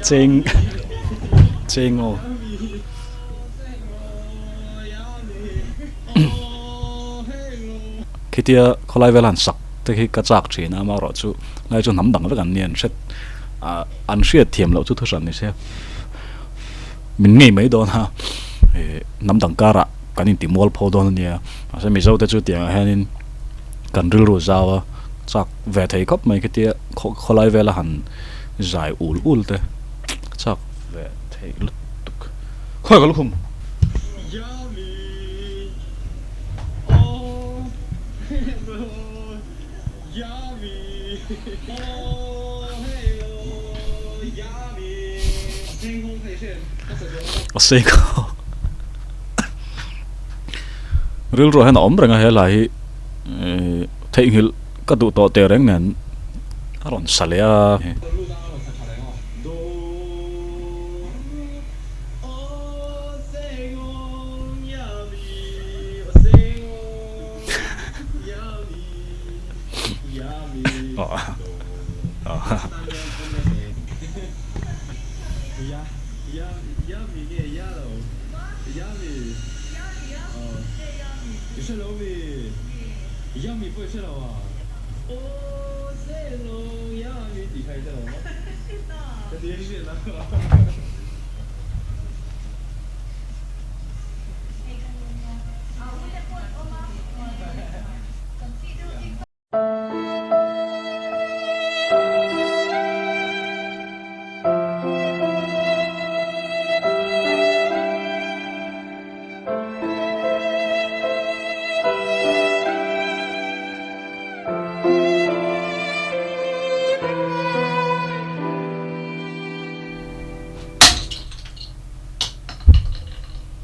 Cheng cheng aw. Khitia khawlai vel han sak te khi ka chak thin a amaherawhchu lai chu hnam dang vek an nia an hret ah an hriat thiam loh chu thuhran ni se min ngei mai dawn a ih hnam dang karah kan inti mual pho dawn a nia mahse Mizo te chu tiangah hianin kan rilru zau a chak ve thei khawp mai khitia khawlai vela han zai ul ul te chak ve thei lutuk khawi ka lukhum. A sei kha rilru ah hian a awm reng a he lai hi theihnghilh ka duh tawh teh reng nen a rawn sa leh a.